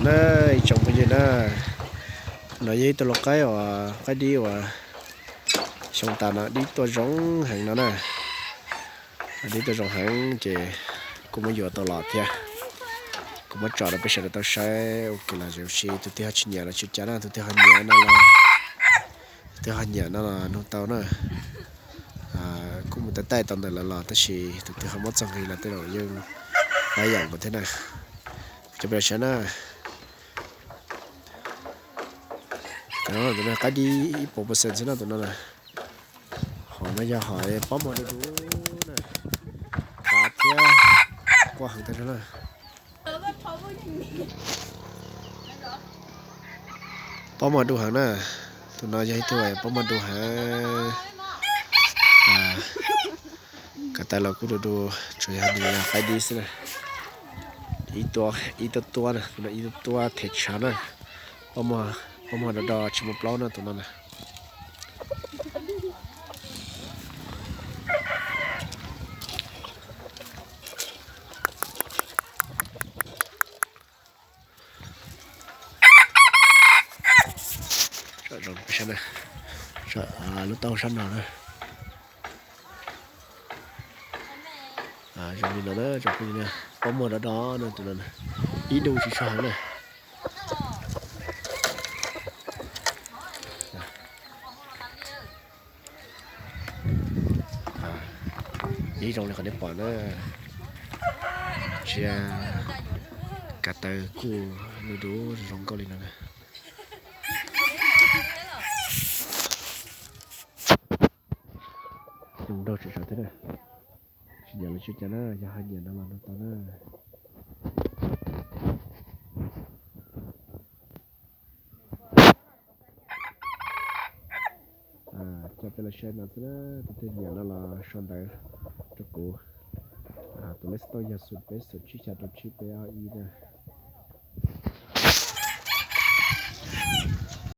Ib tsoom phooj ywg na, no yog ib tug lau qaib uas qaib dib uas xyoo tas no dib tuaj zoo heev no na. Dib tuaj zoo heev ces kuj muab yuav tau los thiab. Kuv muab tso rau peb sawv daws tau saib ua kev lom zem ua si, tus twg ho tsis nyiam los tsis ua cas na, tus twg ho nyiam no los, tus twg ho nyiam no los nug tau na. Kuj mus taij taij tau ntawm lawv los tab sis tus twg ho muab txog nqi los tej zaum yeej pab yam nkaus thiab na. Cov peb los saib na. Tus no qaib dib ib puas percent xwb no tus no na. Hom no yog hom pob muag du du na, khav thiab quaj heev tag na. Pob muag du heev na, tus no yog ib tug pob muag du heev. Kav tawv los kuj du du, tsuas yog nws yog qaib dib xwb na. Ib tuab tuab na, tus no ib tuab tuab them tshav na. Pob muag do do tsis muaj plaub na tus no na. Lub taub hau sab no na. Zoo li no na, pob muag do do no tus no, ib du tsis tshua heev na. Ib zoo li qhov nej pom na, tsis, kav tawv kuj du du zoo nkauj li no na. Zoo nraug tshwm sawv thiab na. Tsis nyiam los tsis ua cas na, yog ho nyiam no los nug tau na. Coj peb los saib no xwb na, tus twg nyiam no los sau ntawv rau kuv. Tus lej xov tooj yog xoom peb xoom tsib xya rau tsib peb ob ib na.